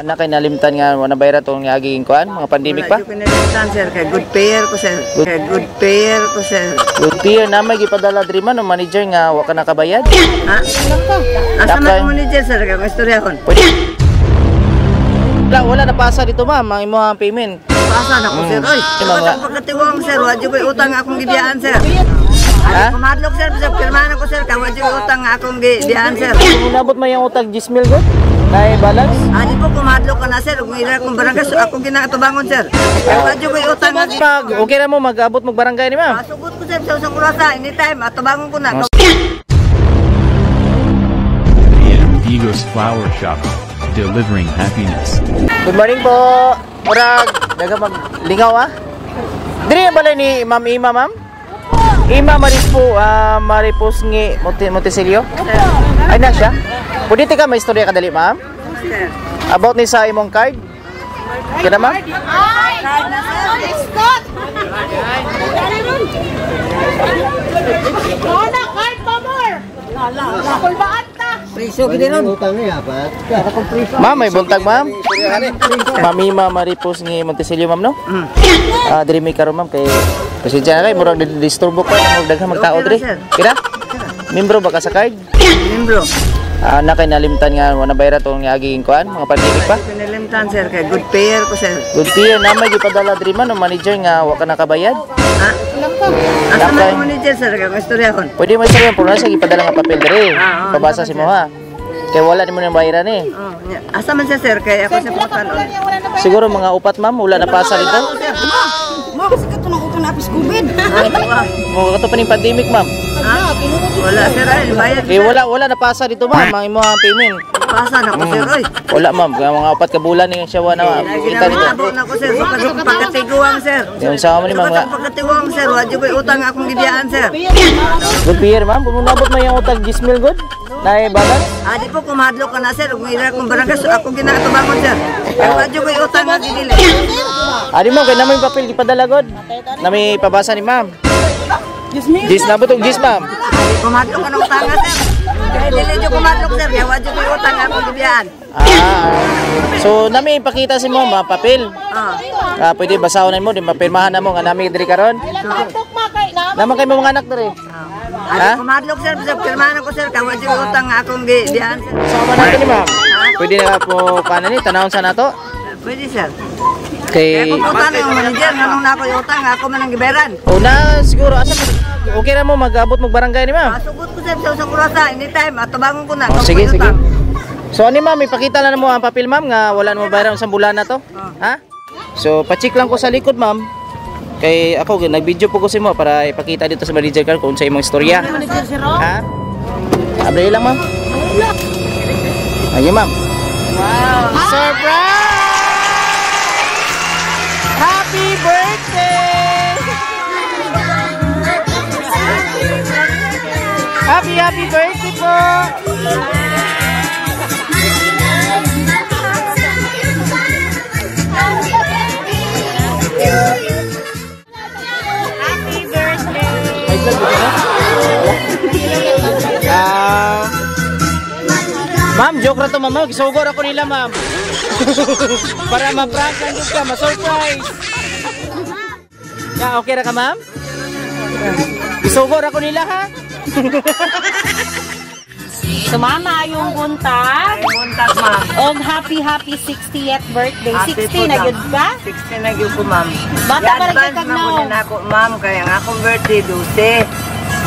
Na kay nalimtan nga wala bayra tong niaging kuan mga pandemic pa. Wala jud ko nalimtan, sir, kay good payer ko, sir. Kay good payer ko, sir. Good payer na may gipadala diri man ang manager nga wa ka nakabayad. Ha? Asa man manager, sir, kay istoryahon? Pwede. Wala na pasa dito, ma'am, ang imong payment. Pasa na ko, sir. Oy, ang pagkatiwang, sir, wa jud koy utang akong gibiyaan, sir. Ha? Kumadlok, sir, sa pirmahan ko, sir, kay wa jud utang akong gibiyaan, sir. Inabot man yung utang 10,000 gud? Nay balance? Ani po kumadlok ka na, sir, ug ira kong barangay so ako ginatubangon, sir. Kay wa jud koy utang nga. Pag okay ra mo mag-abot mo barangay ni ma'am. Masugot ko, sir, sa usang orasa, anytime atubangon ko na. AM Digos Flower Shop, delivering happiness. Good morning po. Murag daga maglingaw ah. Diri ang balay ni Ma'am Ima, ma'am? Ima Marispo, Maripos ngi Montesilio. Ay na siya. Pwede ka may istorya kadali, ma'am? Sir. About ni sa imong card? Kaya ma'am? Ay! Stop! Wala, card pa more! Kulbaan ta! Priso gid ron. Ma'am, may buntag, ma'am. Ma'am Ima Maripos ngi Montesilio, ma'am, no? Diri may karon, ma'am, kay pasensya na kay murag disturbo ko murag daghang magtao Okay diri. ra, sir. Kira? Membro ba ka sa card? Membro. Na kay nalimtan nga wala bayra tong niaging kuan mga pandemic pa. Wala jud ko nalimtan, sir, kay good payer ko, sir. Good payer na may gipadala diri man ang manager nga wa ka nakabayad. Ha? Asa man manager, sir, kay istoryahon? Pwede mo istorya pero na siya gipadala nga papel diri. Ah, Pabasa si mo ha. Kay wala nimo nang bayaran eh. Oh, nya. Asa man siya, sir, kay ako sa putanon. Siguro mga upat, ma'am, wala na pasa dito. Mo kasi kato nang utang na apis COVID. Mo kato pa ning pandemic, ma'am. Ha? Wala, sir, ay bayad. Kay wala na pasa dito, ma'am, ang imong payment. Pasa na ko, sir, oy. Wala, ma'am, kaya mga upat ka bulan ni siya wala kita dito. Ginabot na ko, sir, sa pagkatiguang, sir. Yung sa ni ma'am Sa nga. pagkatiguang, sir, wa jud koy utang akong gibiyaan, sir. Good payer, ma'am. Kung nabot mo yung utang 10,000 good. Nay balance? Adi po kumadlok ka na, sir, ug ira kong barangay so ako ginatubangon, sir. Kay wa jud koy utang nga gidili. Adi ma'am, kay namin papel gipadala god. Nami pabasa ni ma'am. Gis nabot og gis, ma'am. Adi kumadlok ka ng utang, sir. Kay dili jud kumadlok, sir, kay wa jud koy utang akong gibiyaan. So nami ipakita si mo ma'am papel. Ah. Pwede basahon na mo, di mapirmahan na mo nga nami diri karon. Naman kay mga anak diri. Adi kumadlok, sir, sa pirmahan ko, sir, kay wa jud koy utang nga akong gibiyaan, sir. Sama natin ni ma'am. Pwede na po paano ni tanawon sa nato. Pwede, sir. Kaya Kay kung utang yung manager, nganong na ako yung utang, ako man ang gibayaran. una siguro asa okay ra mo mag-abot mo barangay ni ma'am. Masugot ko, sir, sa usang orasa, anytime, atubangon ko na. Oh, sige, sige. So ani ma'am, ipakita lang mo ang papel, ma'am, nga wala na mo bayaran sa bulan na to. Ha? So pa-check lang ko sa likod, ma'am. Kay ako nag-video po ko sa imo para ipakita dito sa manager kar kung sa imong istorya. Ha? Abre lang, ma'am. Ayun, ma'am. Wow. Surprise! Happy birthday! Happy happy birthday po! Happy birthday! May vlog dito na? Ma'am, joke ra to, ma'am. Gisugor ako nila, ma'am. Para ma-prank lang jud ka, ma-surprise. Ya, okay ra ka, ma'am? Gisugor ako nila, ha? So mama, yung buntag. Buntag, ma'am. Og happy happy 60th birthday. Happy 60 po, na ma'am. gyud ka? 60 na gyud ko, ma'am. Bata pa rin I-advance kag man now. ko na ako, ma'am, kaya ang akong birthday 12.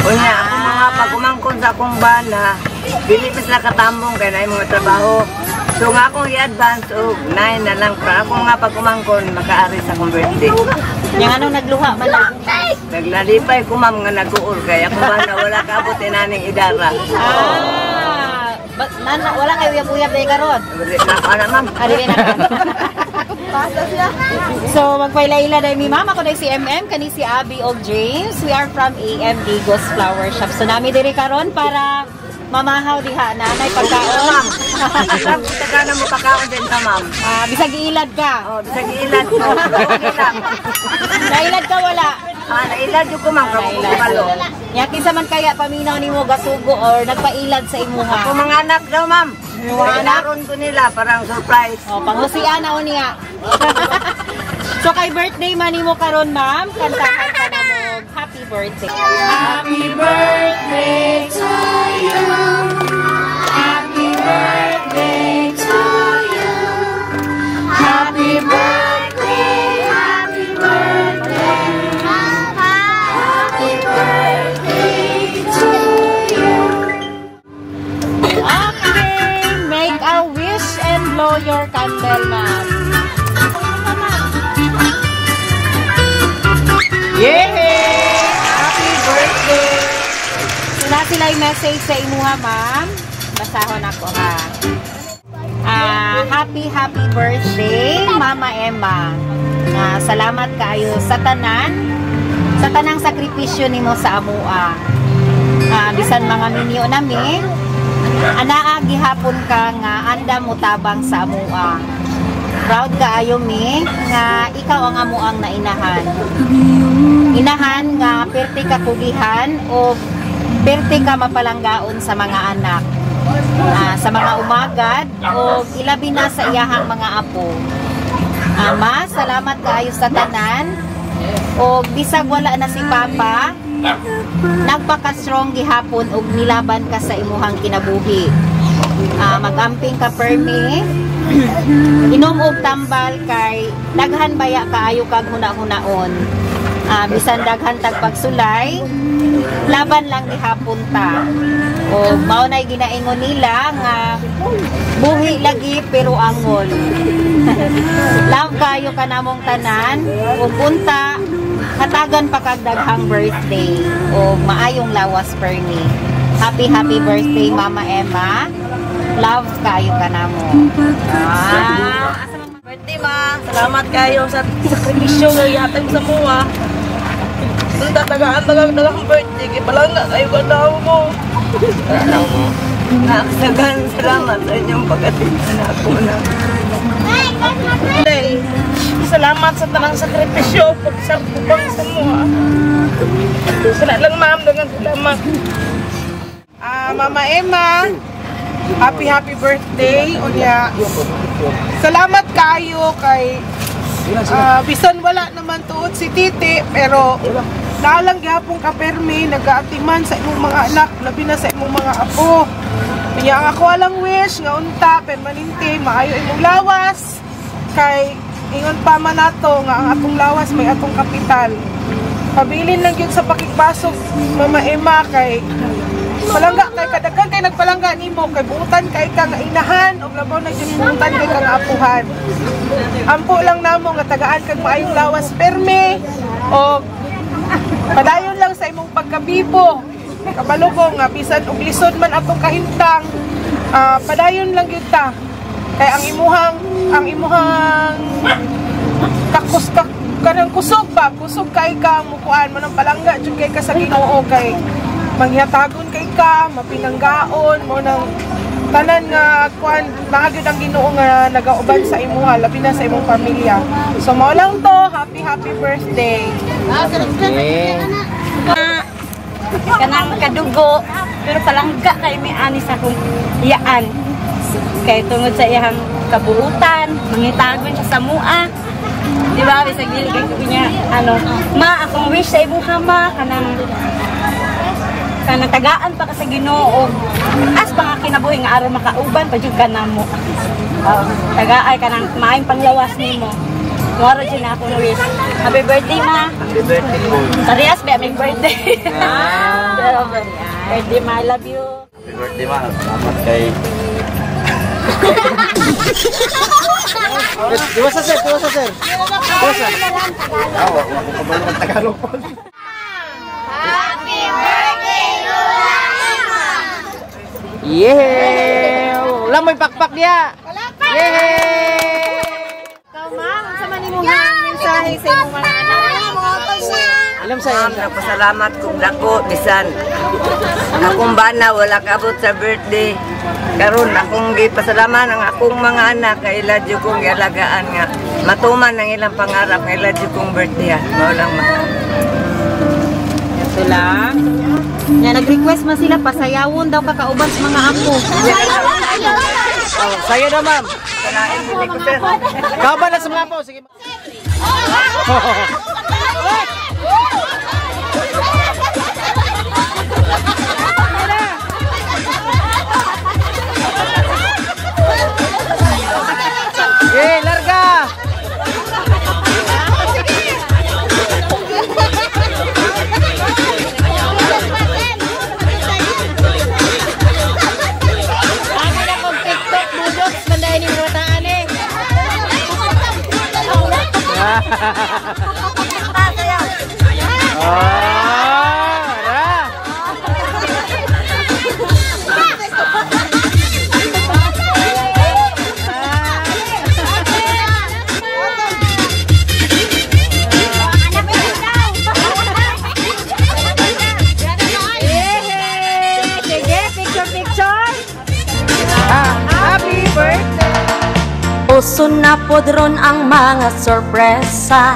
Unya, ako mga pag-umangkon sa akong bana, dili pa sila katambong kay naay mga trabaho. So nga akong i-advance og 9 na lang para ako nga pag-umangkon makaari sa akong birthday. Yang anong nagluha man na? Naglalipay ko, ma'am, nga nag-uol kaya akong bana wala kaabot inaning idara. Nana, wala kayo uyab-uyab dahil karon. Dili na ako ana, ma'am. Ari na. So magpailaila dahil mi mama ko dahil si MM kani si Abby og James. We are from AM Digos Flower Shop. So nami diri karon para mamahaw diha na nay pagkaon. Ma'am, taga na mo pakaon din ta, ma'am. Bisag iilad ka. Oh, bisag iilad ko. Okay lang. Nailad ka wala. Ah, nailad jud ko, ma'am, kamo ko kabalo. Nya kinsa man kaya paminaw nimo gasugo or nagpailad sa imuha? Ako mga anak daw, ma'am. Mga anak? Kailaron ko nila, parang surprise. Oh, panghusian na niya. So kay birthday man nimo karon, ma'am, kantahan ka na mo happy birthday. Happy birthday to you. Happy birthday to you. Happy birthday, happy birthday. Happy birthday to you. Okay, make a wish and blow your candle, ma'am. Yay! Happy birthday! So, na sila yung message sa imuha, ma'am. Basahon ako, ha. Ah, happy, happy birthday, Mama Emma. Ah, salamat kaayo sa tanang sakripisyo nimo sa amua. Ah, bisan mga minyo nami, anaa gihapon ka nga anda mo tabang sa amua. Proud kaayo mi nga ikaw ang amuang nainahan. Inahan nga perti ka kugihan o perti ka mapalanggaon sa mga anak. Ah, sa mga umagad o ilabi na sa iyahang mga apo. Ama, salamat kaayo sa tanan. O bisag wala na si Papa, nagpaka-strong gihapon og nilaban ka sa imuhang kinabuhi. Ah, mag-amping ka permi. Inom og tambal kay daghan baya kaayo kag huna-hunaon. Ah, bisan daghan tag pagsulay, laban lang gihapon ta. O mao nay ginaingon nila nga buhi lagi pero angol. Love kayo kanamong tanan ug unta hatagan pa kag daghang birthday o maayong lawas permi. Happy, happy birthday, Mama Emma. Love kayo kanamo. Ah, Birthday, ma. Salamat kayo sa sakripisyo nga ihatag sa mua. Ang tatagaan tagang dagang birthday kay palangga kayo ka daw mo. Naksagan, salamat sa inyong pag-atid na ako na. Day, salamat sa tanang sakripisyo pagsarpupang sa mua. Sana lang, ma'am, dagang salamat. Ah, Mama Emma, happy happy birthday. Unya. Salamat kayo kay bisan wala naman tuod si Titi, pero naalang gihapon ka permi nagaatiman sa imong mga anak, labi na sa imong mga apo. Unya, ang ako alang wish nga unta permanente maayo imong lawas kay ingon pa man nato nga ang atong lawas may atong kapital. Pabilin lang gyud sa pakigbasog, Mama Emma, kay palangga kay kadaghan kay nagpalangga nimo kay buutan kay ka nga inahan ug labaw na gyud buutan kay ka nga apuhan. Ampo lang namo nga tagaan kag maayong lawas perme og padayon lang sa imong pagkabibo. Kabalo ko nga bisan og lisod man atong kahimtang, padayon lang gyud ta. Kay ang imuhang kakus kak kanang kusog ba, kusog kay ka mukuan mo ng palangga jud kay ka sa Ginoo kay manghatagon kay ka mapinanggaon mo ng tanan nga kuan, naa gyud ang Ginoo nga nagauban sa imuha, labi na sa imong pamilya. So mao lang to, happy happy birthday. Okay. Kanang kadugo pero palangga kay mi ani sa akong iyaan kay tungod sa iyang kabuutan, mangitagon siya sa mua, di ba? Bisag dili kay ko niya ano, ma, akong wish sa imong ma, kanang kanang tagaan pa ka sa Ginoo as pa nga kinabuhi nga aron makauban pa jud ka namo. Tagaan kanang maayong panglawas nimo. Mora jud na akong wish. Happy birthday, ma. Happy birthday po. Parehas ba aming birthday? Birthday, ma, I love you. Happy birthday, ma. Salamat kay. Iwasa, sir, iwasa, sir. Iwasa. Ah, wa ko kabalo ang Tagalog po. Happy birthday, Lola Emma! Yeah! Wala mo'y pakpak niya. Yeah! Ikaw, ma'am, unsa man imong mensahe sa imong mga anak? Alam sa Ma'am, nagpasalamat kong dako bisan akong bana wala kaabot sa birthday. Karon akong gipasalamat ang akong mga anak kay ila jud kong gialagaan nga matuman ang ilang pangarap nga ila jud kong birthday. Ah. Mao lang, ma'am. Ito lang. Nga nag-request man sila pasayawon daw kakauban sa mga apo. Oh, sayo na, ma'am. Kauban na sa mga apo. Sige. Okay, larga. Ako na kong TikTok budots manday ni mga taan eh. Ah, ra. Eh, sige, picture picture. Ah, happy birthday. Uso na pod ron ang mga sorpresa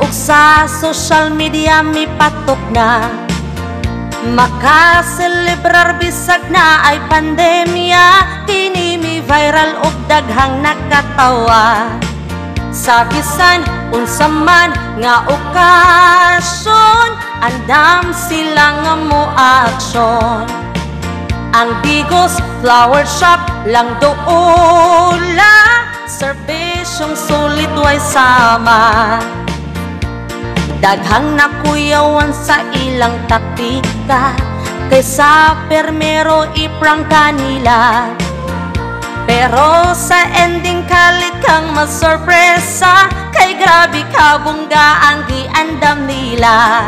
ug sa social media mipatok na. Makaselebrar bisag na ay pandemya, kini mi viral og daghang nakatawa. Sa bisan unsa man nga okasyon, andam sila nga mo aksyon. Ang Digos Flower Shop lang doula, serbisyong sulit way sama. Daghang nakuyawan sa ilang taktika, kaysa permero iprangka nila. Pero sa ending kalit kang masorpresa, kay grabe kabongga ang giandam nila.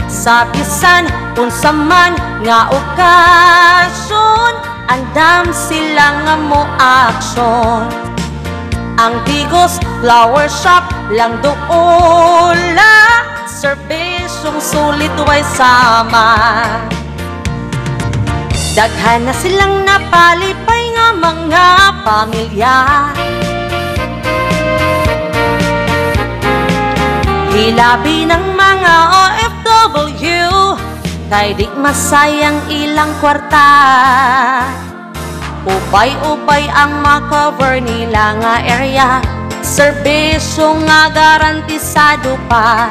Sa bisan unsa man nga okasyon, andam sila nga mo aksyon. Ang Digos Flower Shop lang doula, serbisyong sulit way sama. Daghan na silang napalipay nga mga pamilya. Hilabi ng mga OFW, kay di masayang ilang kwarta. Ubay-ubay ang makover nila nga area, serbisyo nga garantisado pa.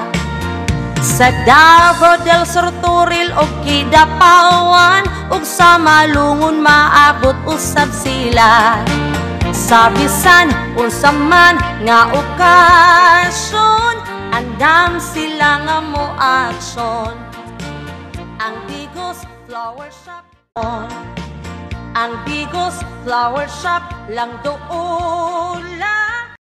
Sa Davao del Sur, Toril og Kidapawan, ug sa Malungon maabot usab sila. Sa bisan unsa man nga okasyon, andam sila nga mo aksyon. Ang Digos Flower Shop, ang Digos Flower Shop lang doon.